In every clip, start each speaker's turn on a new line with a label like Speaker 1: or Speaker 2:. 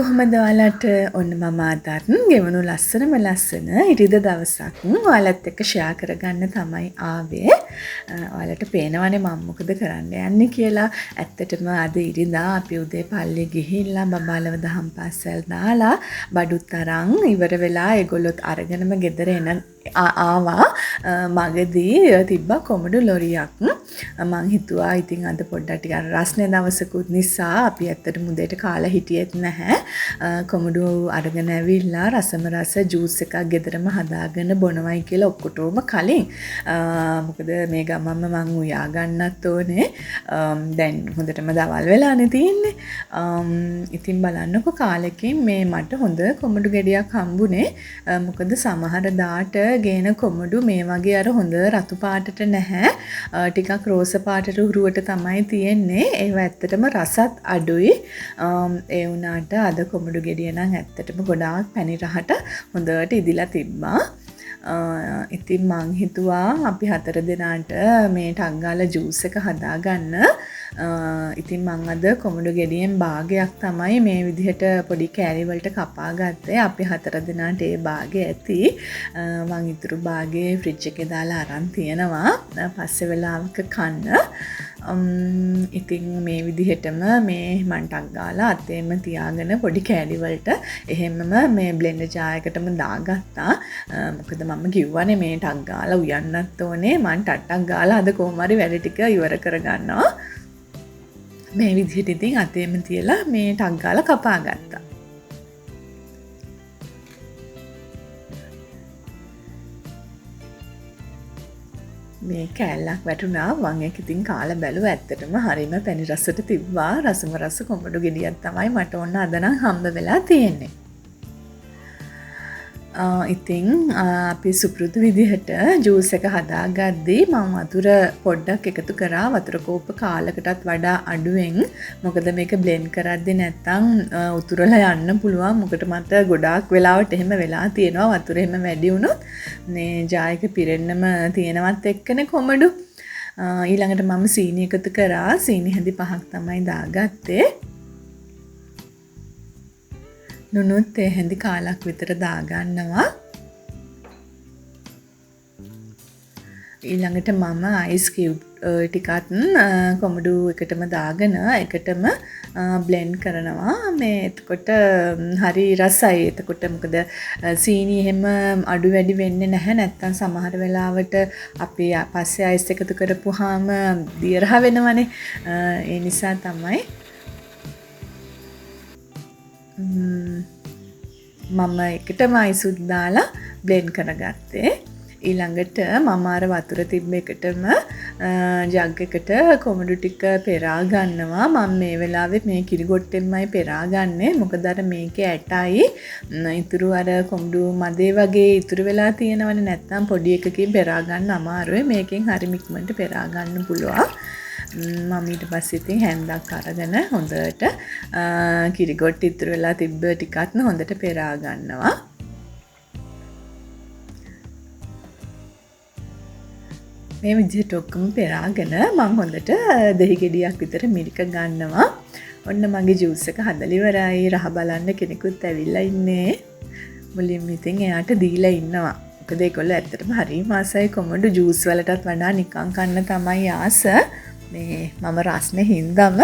Speaker 1: කොහොමද ඔයාලට? ඔන්න මම අදත් ගෙවුණු ලස්සනම ලස්සන ඉරිද දවසක් ඔයාලත් එක්ක ෂෙයා කරගන්න තමයි ආවේ. ඔයාලට පේනවනේ මම මොකද කරන්න යන්නේ කියලා. ඇත්තටම අද ඉරිදා අපි උදේ පල්ලි ගිහිල්ලා බබාලව දහම් පාසල් දාලා බඩුත් අරන් ඉවර වෙලා ඒගොල්ලොත් අරගෙනම ගෙදර එන ආවා. මගදී තිබ්බා කොමඩු ලොරියක්. මං හිතුවා ඉතින් අද පොඩ්ඩක් ටිකක් රස්නේ දවසකුත් නිසා අපි ඇත්තටම උදේට කාලා හිටියෙත් නැහැ. කොමඩු අරගෙන ඇවිල්ලා රසම රස ජූස් එකක් ගෙදරම හදාගෙන බොනවයි කියලා ඔක්කොටම කලින්. මොකද මේ ගමන්ම මං උයා ගන්නත් ඕනේ. දැන් හොඳටම දවල් වෙලානේ තියෙන්නේ. ඉතින් බලන්නකෝ කාලෙකින් මේ මට හොඳ කොමඩු ගෙඩියක් හම්බුනේ. මොකද සමහර දාට ගේන කොමඩු මේ වගේ අර හොඳ රතු පාටට නැහැ. ටිකක් රෝස පාටට උරුවට තමයි තියෙන්නේ. ඒවා ඇත්තටම රසත් අඩුයි. ඒ වුණාට අද කොමඩු ගෙඩිය නම් ඇත්තටම ගොඩාක් පැණි රහට හොඳට ඉදිලා තිබ්බා. ඉතින් මං හිතුවා අපි හතර දෙනාට මේ ටක් ගාලා ජූස් එක හදාගන්න. ඉතින් මං අද කොමඩු ගෙඩියෙන් භාගයක් තමයි මේ විදිහට පොඩි කෑලි වලට කපා ගත්තේ. අපි හතර දෙනාට ඒ භාගය ඇති. මං ඉතුරු භාගය ෆ්‍රිජ් එකේ දාලා අරන් තියෙනවා පස්සේ වෙලාවක කන්න. ඉතින් මේ විදිහටම මේ මං ටක් ගාලා අතේම තියාගෙන පොඩි කෑලි වලට එහෙමම මේ බ්ලෙන්ඩර් ජාර් එකටම දාගත්තා. මොකද මම කිව්වනේ මේ ටක් ගාලා උයන්නත් ඕනේ. මං ටක් ටක් ගාලා අද කොහොම හරි වැඩ ටික ඉවර කරගන්නවා. මේ විදිහට ඉතින් අතේම තියලා මේ ටක් ගාලා කපා ගත්තා. මේ කෑල්ලක් වැටුණා. මං ඒක ඉතින් කාලා බැලුවා. ඇත්තටම හරිම පැණි රසට තිබ්බා. රසම රස කොමඩු ගෙඩියක් තමයි මට ඔන්න අද නම් හම්බ වෙලා තියෙන්නේ. ඉතින් අපි සුපුරුදු විදිහට ජූස් එක හදාගද්දී මං වතුර පොඩ්ඩක් එකතු කරා. වතුර කෝප්ප කාලකටත් වඩා අඩුවෙන්. මොකද මේක බ්ලෙන්ඩ් කරද්දී නැත්තම් උතුරලා යන්න පුළුවන්. මොකද මට ගොඩාක් වෙලාවට එහෙම වෙලා තියෙනවා. වතුර එහෙම වැඩි වුණොත් මේ ජාර් එක පිරෙන්නම තියෙනවත් එක්කනේ කොමඩු. ඊළඟට මම සීනි එකතු කරා. සීනි හැඳි 5ක් තමයි දාගත්තේ. නුනුත් ඒ හැඳි කාලක් විතර දාගන්නවා. ඊළඟට මම අයිස් කියුබ් ටිකත් කොමඩු එකටම දාගෙන එකටම බ්ලෙන්ඩ් කරනවා. මේ එතකොට හරි රසයි. එතකොට මොකද සීනි එහෙම අඩු වැඩි වෙන්නේ නැහැ. නැත්තම් සමහර වෙලාවට අපි පස්සේ අයිස් එකතු කරපුවාම දියරහ වෙනවනේ. ඒ නිසා තමයි මම එකටම අයිසුත් දාලා බ්ලෙන්ඩ් කරගත්තේ. ඊළඟට මම අර වතුර තිබ්බ එකටම ජග් එකට කොමඩු ටික පෙරා ගන්නවා. මම මේ වෙලාවේ මේ කිරි ගොට්ටෙන්මයි පෙරා ගන්නෙ. මොකද අර මේකේ ඇටයි ඉතුරු අර කොමඩු මදේ වගේ ඉතුරු වෙලා තියෙනවනේ. නැත්තම් පොඩි එකකින් පෙරා ගන්න අමාරුයි. මේකෙන් හරිම ඉක්මනට පෙරා ගන්න පුළුවන්. මම ඊට පස්සේ ඉතින් හැන්දක් අරගෙන හොඳට කිරි ගොට්ට ඉතුරු වෙලා තිබ්බ ටිකත් හොඳට පෙරා ගන්නවා. මේ විදිහට ඔක්කොම පෙරාගෙන මං හොඳට දෙහි ගෙඩියක් විතර මිරික ගන්නවා. ඔන්න මගේ ජූස් එක හදලා ඉවරයි. රහ බලන්න කෙනෙකුත් ඇවිල්ලා ඉන්නේ. මුලින්ම ඉතින් එයාට දීලා ඉන්නවා. මොකද ඒගොල්ලෝ ඇත්තටම හරිම ආසයි කොමඩු ජූස් වලටත් වඩා නිකන් කන්න තමයි ආස. මේ මම රස්නේ හින්දාම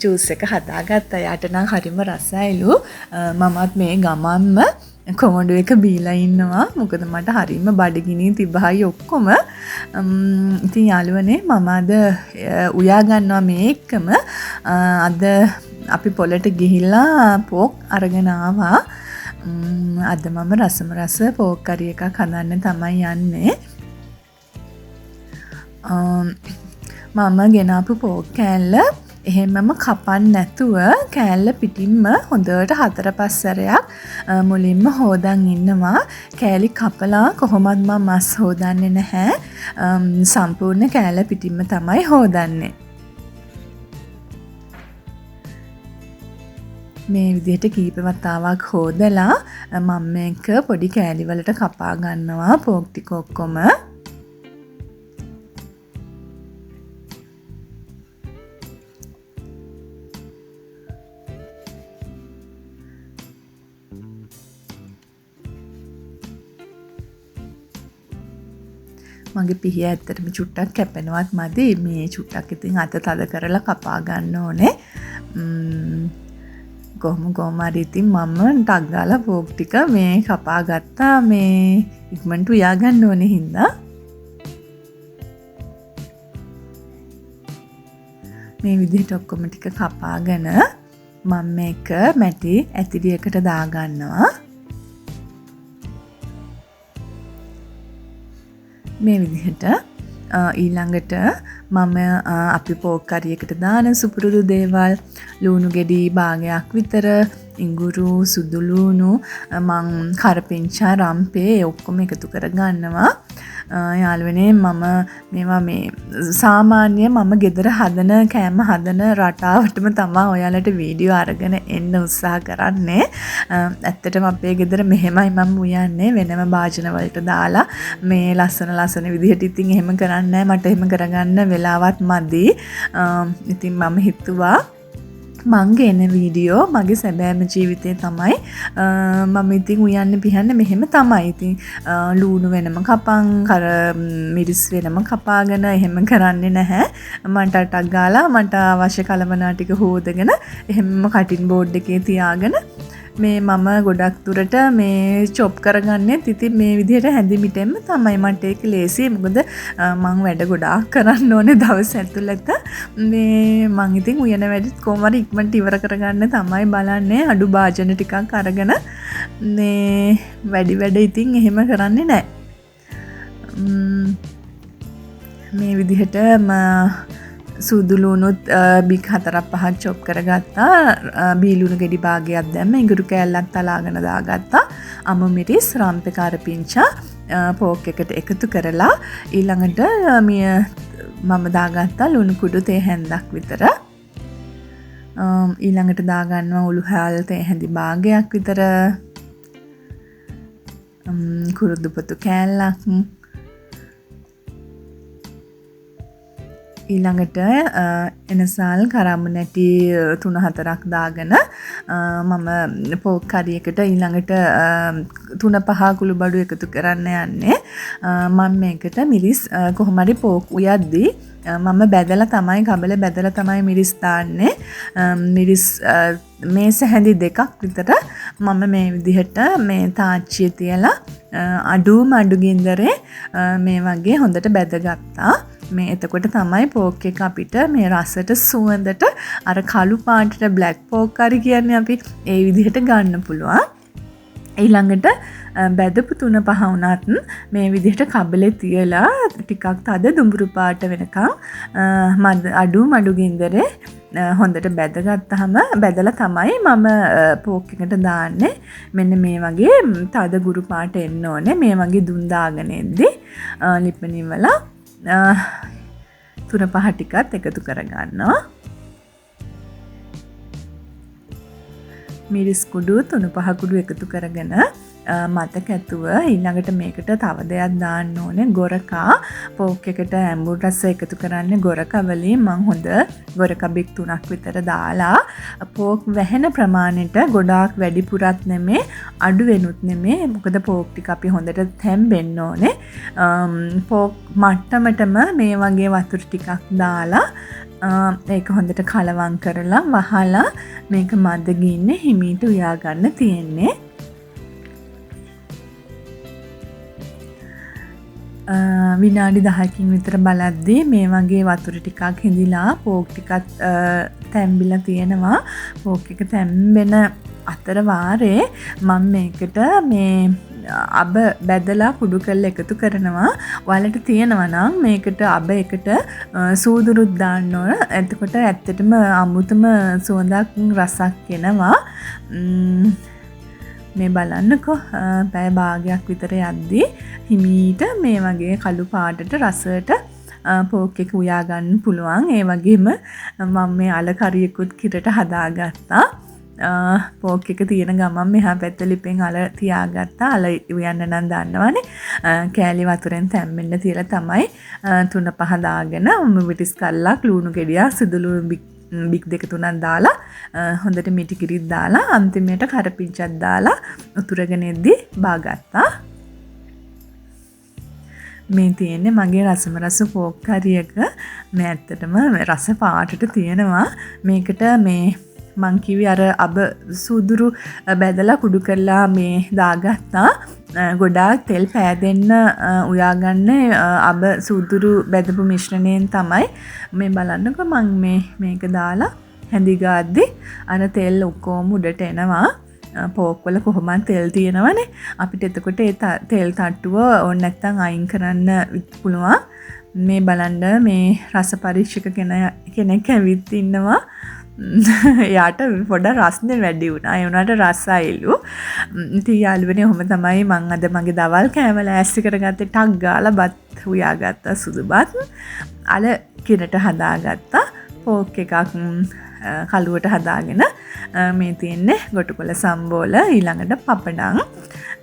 Speaker 1: ජූස් එක හදාගත්තා. එයාට නම් හරිම රසයිලු. මමත් මේ ගමන්ම කොමඩු එක බීලා ඉන්නවා. මොකද මට හරිම බඩගිනි තිබ්බයි ඔක්කොම. ඉතින් යාළුවනේ මම අද උයා ගන්නවා මේ එක්කම. අද අපි පොළට ගිහිල්ලා පෝක් අරගෙන ආවා. අද මම රසම රස පෝක් කරි එකක් හදන්න තමයි යන්නේ. මම ගෙනාපු පෝක් කෑල්ල එහෙමම කපන්න නැතුව කෑල්ල පිටින්ම හොඳට 4-5 සැරයක් මුලින්ම හොදන් ඉන්නවා. කෑලි කපලා කොහොමත් මම මස් හොදන්නේ නැහැ. සම්පූර්ණ කෑල්ල පිටින්ම තමයි හොදන්නේ. මේ විදිහට කීප වතාවක් හොදලා මම මේක පොඩි කෑලි වලට කපා ගන්නවා පෝක් ටික ඔක්කොම. මගේ පිහිය ඇත්තටම චුට්ටක් කැපෙනවත් මදි. මේ චුට්ටක් ඉතින් අත තද කරලා කපා ගන්න ඕනේ. කොහොම හරි ඉතින් මම ටක් ගාලා පෝක් ටික මේ කපා ගත්තා. මේ ඉක්මනට උයා ගන්න ඕනේ හින්දා. මේ විදිහට ඔක්කොම ටික කපාගෙන මම මේක මැටි ඇතිරියකට දාගන්නවා. මේ විදිහට ඊළඟට මම අපි පෝක් කරියකට දාන සුපුරුදු දේවල් ලුණු ගෙඩි භාගයක් විතර, ඉඟුරු, සුදු ලුණු, මං කරපිංචා, රම්පේ ඒ ඔක්කොම එකතු කරගන්නවා. යාළුවනේ මම මේවා මේ සාමාන්‍ය මම ගෙදර හදන කෑම හදන රටාවටම තමා ඔයාලට වීඩියෝ අරගෙන එන්න උත්සාහ කරන්නේ. ඇත්තටම අපේ ගෙදර මෙහෙමයි මම උයන්නේ, වෙනම භාජන වලට දාලා මේ ලස්සන ලස්සන විදිහට. ඉතින් එහෙම කරන්නේ නෑ, මට එහෙම කරගන්න වෙලාවත් මදි. ඉතින් මම හිතුවා මං ගෙන වීඩියෝ මගේ සැබෑම ජීවිතේ තමයි. මම ඉතින් උයන්න පිහන්න මෙහෙම තමයි. ඉතින් ලූණු වෙනම කපන්, කර මිරිස් වෙනම කපාගෙන එහෙම කරන්නේ නැහැ. මං ටටක් ගාලා මට අවශ්‍ය කලමනා ටික හොදගෙන එහෙම කටින් බෝඩ් එකේ තියාගෙන මේ මම ගොඩක් දුරට මේ චොප් කරගන්නෙත් ඉතින් මේ විදිහට හැඳි මිටෙන්ම තමයි. මට ඒක ලේසියි. මොකද මං වැඩ ගොඩාක් කරන්න ඕනේ දවස් ඇතුළත. මේ මං ඉතින් උයන වැඩත් කොහොම හරි ඉක්මනට ඉවර කරගන්න තමයි බලන්නේ. අඩු භාජන ටිකක් අරගෙන මේ වැඩි වැඩ ඉතින් එහෙම කරන්නේ නෑ. මේ විදිහට සුදු ලුණුත් බික් හතරක් පහක් චොප් කරගත්තා. බීලුණු ගෙඩි භාගයක් දැම්ම, ඉඟුරු කෑල්ලක් තලාගෙන දාගත්තා. අමු මිරිස්, රම්පේ කරපිංචා පෝක් එකට එකතු කරලා ඊළඟට මම දාගත්තා ලුණු කුඩු තේ හැන්දක් විතර. ඊළඟට දාගන්නවා උළුහාල් තේ හැඳි භාගයක් විතර, කුරුදු පොතු කෑල්ලක්. ඊළඟට එනසාල් කරම්බු නැටි තුන හතරක් දාගෙන මම පෝක් කරියකට ඊළඟට තුන පහ කුළු බඩු එකතු කරන්න යන්නේ. මම මේකට මිරිස් කොහොම හරි පෝක් උයද්දී මම බැදලා තමයි, කබල බැදලා තමයි මිරිස් දාන්නේ. මිරිස් මේස හැඳි දෙකක් විතර මම මේ විදිහට මේ තාච්චිය තියලා අඩුම අඩු ගින්දරේ මේ වගේ හොඳට බැදගත්තා. මේ එතකොට තමයි පෝක් එක අපිට මේ රසට සුවඳට අර කළු පාටට බ්ලැක් පෝක් කරි කියන්නේ අපි ඒ විදිහට ගන්න පුළුවන්. ඊළඟට බැදපු තුන පහ වුණත් මේ විදිහට කබලේ තියලා ටිකක් තද දුඹුරු පාට වෙනකන් මද අඩු මඩු ගින්දරේ හොඳට බැදගත්තාම බැදලා තමයි මම පෝක් එකට දාන්නේ. මෙන්න මේ වගේ තද ගුරු පාට එන්න ඕනේ. මේ වගේ දුම් දාගෙන එද්දි ලිප නිවලා තුන පහ ටිකත් එකතු කරගන්නවා. මිරිස් කුඩු තුන පහ කුඩු එකතු කරගෙන මතක ඇතුව ඊළඟට මේකට තව දෙයක් දාන්න ඕනේ. ගොරකා පෝක් එකට ඇඹුල් රස එකතු කරන්නේ ගොරකා වලින්. මං හොඳ ගොරකා බික් තුනක් විතර දාලා පෝක් වැහෙන ප්‍රමාණයට, ගොඩාක් වැඩිපුරත් නෙමේ අඩු වෙනුත් නෙමේ, මොකද පෝක් ටික අපි හොඳට තැම්බෙන්න ඕනේ. පෝක් මට්ටමටම මේ වගේ වතුර ටිකක් දාලා ඒක හොඳට කලවම් කරලා වහලා මේක මැද ගින්නේ හිමීට උයා ගන්න තියෙන්නේ. විනාඩි 10කින් විතර බලද්දී මේ වගේ වතුර ටිකක් හිඳිලා පෝක් ටිකත් තැම්බිලා තියෙනවා. පෝක් එක තැම්බෙන අතර වාරේ මම මේකට මේ අබ බැදලා කුඩු කරලා එකතු කරනවා. ඔයාලට තියෙනවා නම් මේකට අබ එකට සූදුරුත් දාන්න ඕන. එතකොට ඇත්තටම අමුතුම සුවඳක් රසක් එනවා. මේ බලන්නකෝ, පැය භාගයක් විතර යද්දී හිමීට මේ වගේ කළු පාටට රසට පෝක් එක උයා ගන්න පුළුවන්. ඒ වගේම මම මේ අල කරියකුත් කිරට හදාගත්තා. පෝක් එක තියෙන ගමන් මෙහා පැත්ත ලිපෙන් අල තියාගත්තා. අල උයන්න නම් දන්නවනේ. කෑලි වතුරෙන් තැම්බෙන්න තියලා තමයි තුන පහ දාගෙන මම මිරිස් කල්ලක්, ලුණු ගෙඩියක්, සුදු ලුණු බික් දෙක තුනක් දාලා හොඳට මිටි කිරිත් දාලා අන්තිමට කරපිංචක් දාලා උතුරගෙන එද්දි බාගත්තා. මේ තියෙන්නේ මගේ රසම රස පෝක් කරි එක. මේ ඇත්තටම රස පාටට තියෙනවා. මේකට මේ මං කිව්වේ අර අබ සූදුරු බැදලා කුඩු කරලා මේ දාගත්තා. ගොඩාක් තෙල් පෑදෙන්න උයාගන්න අබ සූදුරු බැදපු මිශ්‍රණයෙන් තමයි. මේ බලන්නකෝ මං මේක දාලා හැඳි ගාද්දි අර තෙල් ඔක්කොම උඩට එනවා. පෝක් වල කොහොමත් තෙල් තියෙනවනේ. අපිට එතකොට ඒ තෙල් තට්ටුව ඕන නැත්තම් අයින් කරන්න පුළුවන්. මේ බලන්න මේ රස පරීක්ෂක කෙනෙක් ඇවිත් ඉන්නවා. එයාට පොඩ රස්නේ වැඩි වුණා. ඒ වුණාට රසයිලු. ඉතින් යාළුවනේ ඔහොම තමයි මං අද මගේ දවල් කෑම ලෑස්ති කරගත්තේ. ටක් ගාලා බත් උයාගත්තා, සුදු බත්. අල කිරට හදාගත්තා. පෝක් එකක් කළුවට හදාගෙන මේ තියෙන්නේ ගොටුකොළ සම්බෝල, ඊළඟට පපඩම්.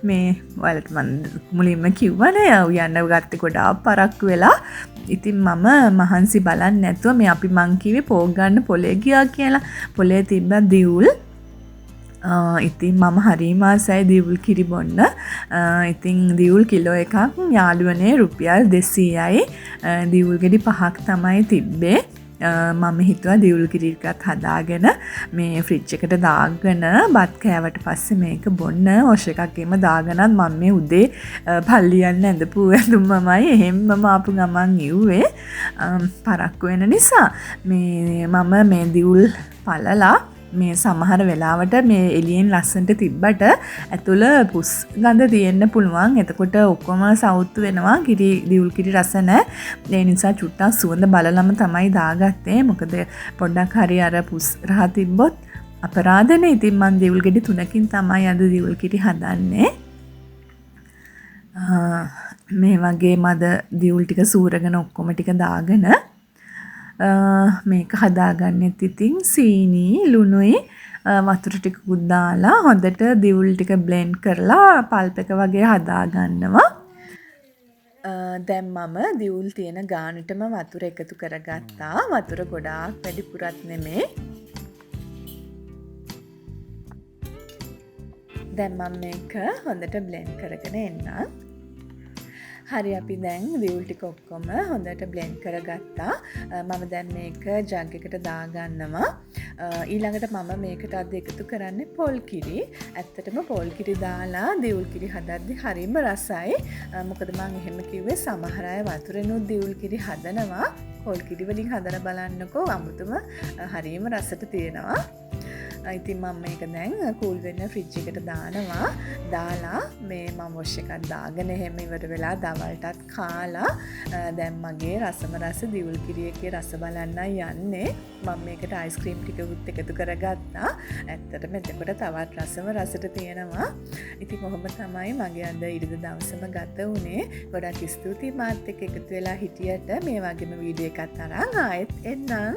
Speaker 1: මේ ඔයාලට මං මුලින්ම කිව්වනේ උයන්න ගත්තේ ගොඩාක් පරක්කු වෙලා. ඉතින් මම මහන්සි බලන්නේ නැතුව මේ අපි මං කිව්වේ පෝක් ගන්න පොලේ ගියා කියලා. පොලේ තිබ්බ දිවුල්. ඉතින් මම හරිම ආසයි දිවුල් කිරි බොන්න. ඉතින් දිවුල් කිලෝ එකක් යාළුවනේ රුපියල් 200යි. දිවුල් ගෙඩි 5ක් තමයි තිබ්බේ. මම හිතුවා දිවුල් කිරි ටිකත් හදාගෙන මේ ෆ්‍රිජ් එකට දාගෙන බත් කෑවට පස්සේ මේක බොන්න වොෂ් එකක් එහෙම දාගෙනත් මම මේ උදේ පල්ලි යන්න ඇඳපු ඇඳුමමයි එහෙම්මම ආපු ගමන් ඉව්වේ. පරක්කු වෙන නිසා මේ මම මේ දිවුල් පළලා මේ සමහර වෙලාවට මේ එළියෙන් ලස්සනට තිබ්බට ඇතුළ පුස් ගඳ තියෙන්න පුළුවන්. එතකොට ඔක්කොම සවුත්තු වෙනවා. දිවුල් කිරි රස නෑ. ඒ නිසා චුට්ටක් සුවඳ බලලම තමයි දාගත්තේ. මොකද පොඩ්ඩක් හරි අර පුස් රහ තිබ්බොත් අපරාධනේ. ඉතින් මං දිවුල් ගෙඩි 3කින් තමයි අද දිවුල් කිරි හදන්නේ. මේ වගේ මද දිවුල් ටික සූරගෙන ඔක්කොම ටික දාගෙන මේක හදාගන්නෙත් ඉතින් සීනි ලුණුයි වතුර ටිකකුත් දාලා හොඳට දිවුල් ටික බ්ලෙන්ඩ් කරලා පල්ප් එක වගේ හදාගන්නවා. දැන් මම දිවුල් තියෙන ගානටම වතුර එකතු කරගත්තා. වතුර ගොඩාක් වැඩිපුරත් නෙමේ. දැන් මම මේක හොඳට බ්ලෙන්ඩ් කරගෙන එන්නම්. හරි, අපි දැන් දිවුල් ටික ඔක්කොම හොඳට බ්ලෙන්ඩ් කරගත්තා. මම දැන් මේක ජග් එකට දාගන්නවා. ඊළඟට මම මේකට අද එකතු කරන්නේ පොල් කිරි. ඇත්තටම පොල් කිරි දාලා දිවුල් කිරි හදද්දි හරිම රසයි. මොකද මං එහෙම කිව්වේ සමහර අය වතුරෙනුත් දිවුල් කිරි හදනවා. පොල් කිරි වලින් හදලා බලන්නකෝ, අමුතුම හරිම රසට තියෙනවා. ඉතින් මම මේක දැන් කූල් වෙන්න ෆ්‍රිජ් එකට දානවා. දාලා මේ මම වොෂ් එකක් දාගෙන එහෙම ඉවර වෙලා දවල්ටත් කාලා දැන් මගේ රසම රස දිවුල් කිරි එකේ රස බලන්නයි යන්නේ. මම මේකට අයිස්ක්‍රීම් ටිකකුත් එකතු කරගත්තා. ඇත්තටම එතකොට තවත් රසම රසට තියෙනවා. ඉතින් ඔහොම තමයි මගේ අද ඉරිදා දවසම ගත වුණේ. ගොඩක් ස්තුතියි මාත් එක්ක එකතු වෙලා හිටියට. මේ වගේම වීඩියෝ එකක් අරන් ආයෙත් එන්නම්.